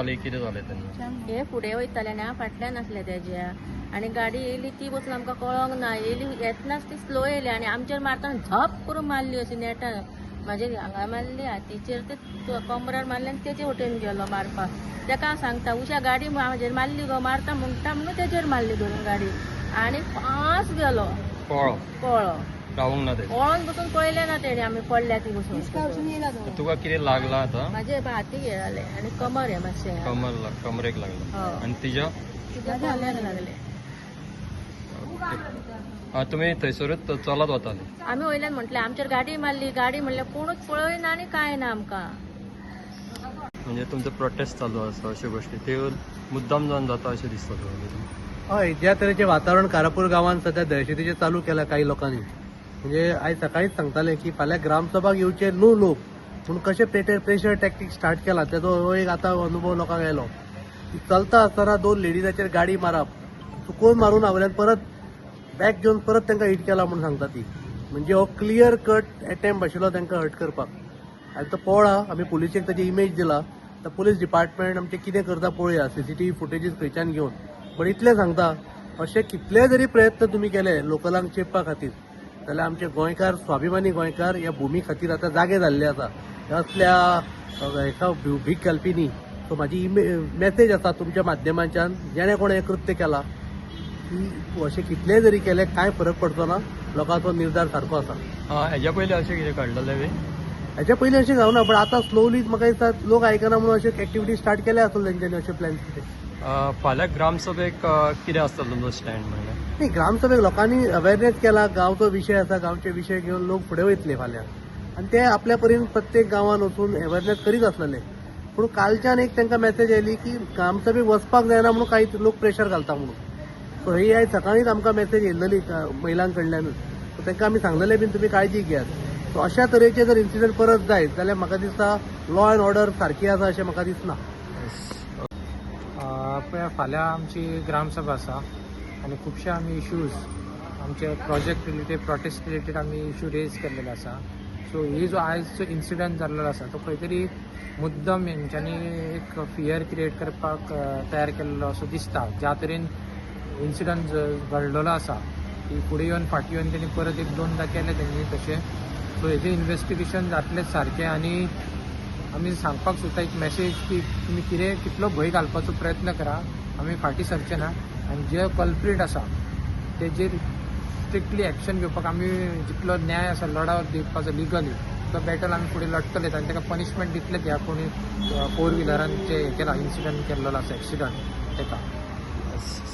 जाली, कितें जालें तेन्ना? हे फुडें वयताले आनी हांव फाटल्यान आसलें तेज्या आनी गाडी येयली ती बसून आमकां कळोंक ना. येयली येतनाच ती स्लो येयली आनी आमचेर मारतना झप करून मारली अशी नेटान. म्हाजे हांगा मारली, हातीचेर, ते कमरार मारली आनी तेजे वटेन गेलो मारपाक. तेका हांव सांगता, उशा गाडी म्हाजेर मारली गो, मारता म्हणटा म्हणून तेजेर मारली धरून गाडी आनी फास्ट गेलो. कळ्ळो. कळ्ळो. रावूंक ना तें. पळोवन बसून पळयलें ना तेणे, आमी पडल्या ती बसून. तुका कितें लागलां आतां? म्हाजे हातीक हे जालें आनी कमर हे मातशें. कमरेक लागला? हय. आनी तिज्या? तिच्या कोल्याक लागलें. तुमी थंयसरूच चलत वताले? आमी वयल्यान म्हटलें आमचेर गाडी मारली, गाडी म्हणल्यार कोणूच पळयना आनी कांय ना आमकां. म्हणजे तुमचो प्रोटेस्ट चालू आसा, अश्यो गोश्टी त्यो मुद्दाम जावन जाता अशें दिसता तुका? हय, ज्या तरेचें वातावरण कारापूर गांवांत सध्या दहशतीचें चालू केलां काही लोकांनी, म्हणजे आयज सकाळीच सांगताले की फाल्यां ग्रामसभाक येवचे न्हू लोक पूण कशें प्रेशर टॅक्टीक स्टार्ट केला तेजो हो एक आतां अनुभव लोकांक आयलो की चलता आसतना दोन लेडीजाचेर गाडी मारप, चुकोवन मारून वयल्यान परत बॅक घेवन परत तांकां हिट केला म्हूण सांगता ती. म्हणजे हो क्लियर कट एटेम्प आशिल्लो तांकां हर्ट करपाक. आनी तो पळा आमी पुलिशेक ताची इमेज दिला. तर पुलीस डिपार्टमेंट आमचें कितें करता पळोवया, सीसीटीव्ही फुटेजीस खंयच्यान घेवन. बट इतलें सांगता, अशे कितले जरी प्रयत्न तुमी केले लोकलांक चेपपा खातीर जाल्यार आमचे गोंयकार, स्वाभिमानी गोंयकार ह्या भुमी खातीर आतां जागे जाल्ले आसा, असल्या हेका भीक घालपी न्ही. सो म्हाजी मॅसेज आसा तुमच्या माध्यमांच्यान, जेणे कोणें हें कृत्य केलां की अशें कितलेय जरी केले कांय फरक पडचो ना, लोकांचो निर्धार सारको आसा. हेज्या पयलीं अशें कितें घडलेलें बी? हेच्या पयलीं अशें जावना, पण आतां स्लोली म्हाका दिसता लोक आयकना म्हणून अशे एक्टिविटी स्टार्ट केल्या आसतले तेंच्यांनी, अशे प्लॅन्स कितें. फाल्यां ग्रामसभेक कितें आसतलो तुमचो स्टँड म्हणल्यार? न्ही, ग्रामसभेक लोकांनी अवेरनेस केला, गांवचो विशय आसा, गांवचे विशय घेवन लोक फुडें वयतले फाल्यां आनी ते आपल्या परीन प्रत्येक गांवान वचून अवेरनेस करीत आसलेले. पूण कालच्यान एक तांकां मॅसेज आयली की ग्रामसभेक वचपाक जायना म्हणून काही लोक प्रेशर घालता म्हणून. सो ही आयज सकाळींच आमकां मॅसेज येयल्ली महिलां कडल्यानूच. सो तांकां आमी सांगलेलें बीन तुमी काळजी घेयात. सो अशा तरेचे जर इन्सिडंट परत जायत जाल्यार म्हाका दिसता लॉ एंड ऑर्डर सारकी आसा अशें म्हाका दिसना. पळय, फाल्यां आमची ग्रामसभा आसा आनी खुबशे आमी इश्यूज, आमचे प्रोजेक्ट रिलेटेड, प्रोटेस्ट रिलेटेड आमी इश्यू रेज केल्लेले आसा. सो ही जो आयज जो इन्सिडंट जाल्लो आसा तो खंय तरी मुद्दम हेंच्यांनी एक फियर क्रिएट करपाक तयार केल्लो असो दिसता. ज्या तरेन इन्सिडंट घडलेलो आसा की फुडें येवन फाटीं येवन तेणी परत एक दोनदां केलें तेंणी तशें. सो हेजें इन्वेस्टिगेशन जातलेंच सारकें. आनी आमी सांगपाक सोदता एक मॅसेज की तुमी कितें कितलो भंय घालपाचो प्रयत्न करा, आमी फाटीं सरचे ना आनी जे कल्प्रीट आसा तेजेर स्ट्रिक्टली एक्शन घेवपाक आमी जितलो न्याय आसा लढाव दिवपाचो लिगली तो बॅटल आमी फुडें लढतलेच आनी ताका पनिशमेंट दितलेच ह्या कोणी फोर व्हिलरान जे हें केला, इन्सिडंट केल्लो आसा, एक्सिडंट तेका.